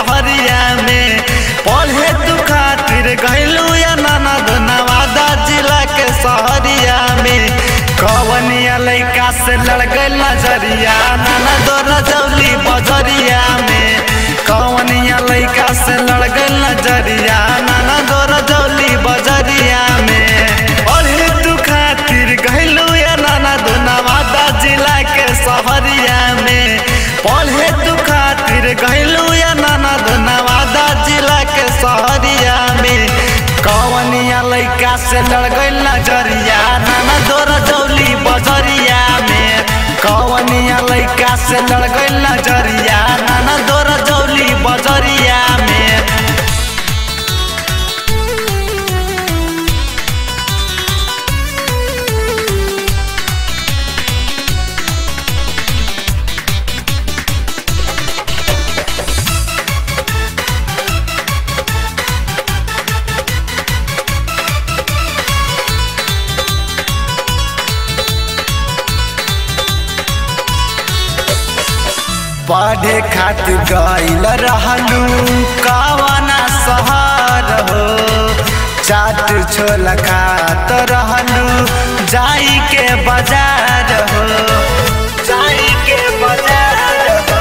सहरिया में। पढ़े तू खातिर गइलू या ननद नवादा जिला के सहरिया में। कवनिया लइका से लड़ गइल नजरिया ननद रजौली बजरिया में। कवनिया लइका से लड़ गइल नजरिया ननद रजौली बजरिया में। पढ़े तू खातिर गइलू या ननद नवादा जिला के सहरिया में। पढ़े तू खातिर गइलू या ननद नवादा जिला के सहरिया में। कवनिया लइका से लड़ गइल नजरिया ननद रजौली बजरिया में। कवनिया लइका से लड़ गइल नजरिया ननद रजौली बजरिया में। पढ़े खातिर गइल रहलू कवना शहर हो, चाट छोला खात रहलू जाई के बाजार हो, जाई के बाजार हो।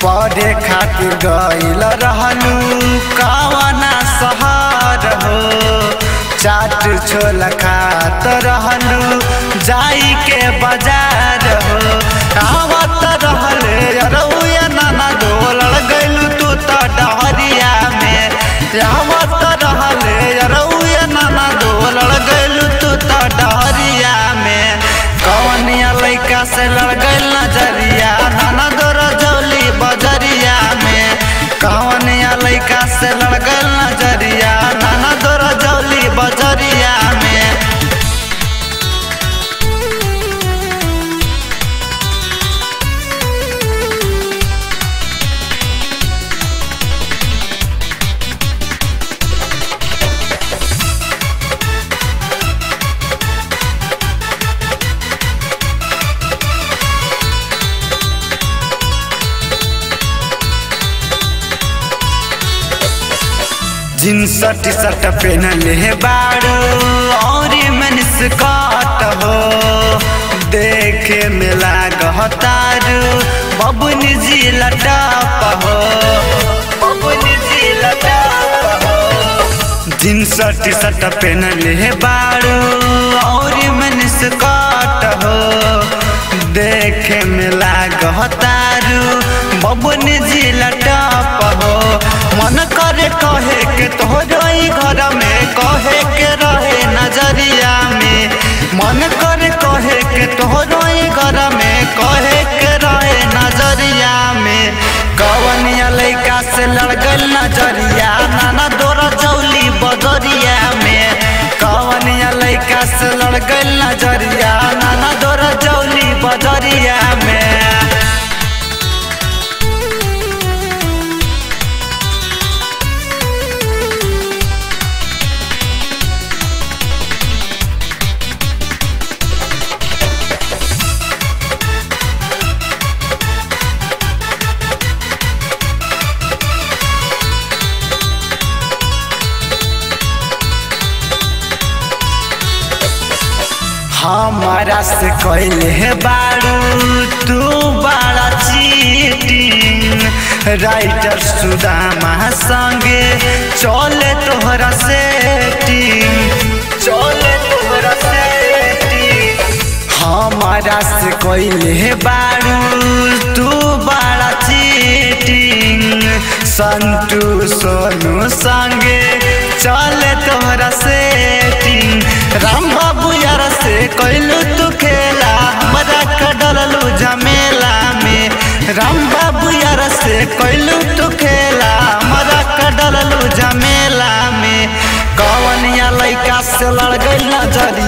पढ़े खातिर गइल रहलू कवना शहर हो, चाट छोला खात रहलू जाई के बाजार हो। आवत रहले अरौया ननद लड़ गइलू तू त डहरिया में। आवत रहले अरौया ननद लड़ गइलू तू त डहरिया में। कवनिया लइका से लड़ गइल नजरिया ननद रजौली बजरिया में। कवनिया लइका से लड़ गइल नजरिया ननद रजौली बजरिया में। जींस टी शर्ट पहनले बारू और मेन्स कट हो, देखे में लागतारू बबुनी जी लटप हो, बबुनी जी लटप हो। जींस टी शर्ट पहनले बारू और मेन्स कट हो, देखे में लागतारू बबुनी जी लटप हो। मन करे कहे के तोहरो घर में, कहे के रहे नजरिया में। मन करे कहे के तोहरो घर में, कहे के रहे नजरिया में। कवनिया लइका से लड़ गइल नजरिया ननद रजौली बजरिया में। कवनिया लइका से लड़ गइल नजरिया ननद रजौली बजरिया में। हमारा से कैले बारू तू बड़ा चीटिंग, राइटर सुदामा संगे चले तोहरा सेटिंग, चले तोहरा सेटिंग। हमारा से कैले बारू तू बड़ा चीटिंग, संतू सोनू संगे चले तोहरा सेटिंग। राम बाबू यार से कैलू तू खेला हमरा के डललू झमेला में। राम बाबू यार से कैलू तू खेला हमरा के डललू झमेला में। कवनिया लइका से लड़ गइल नजरिया।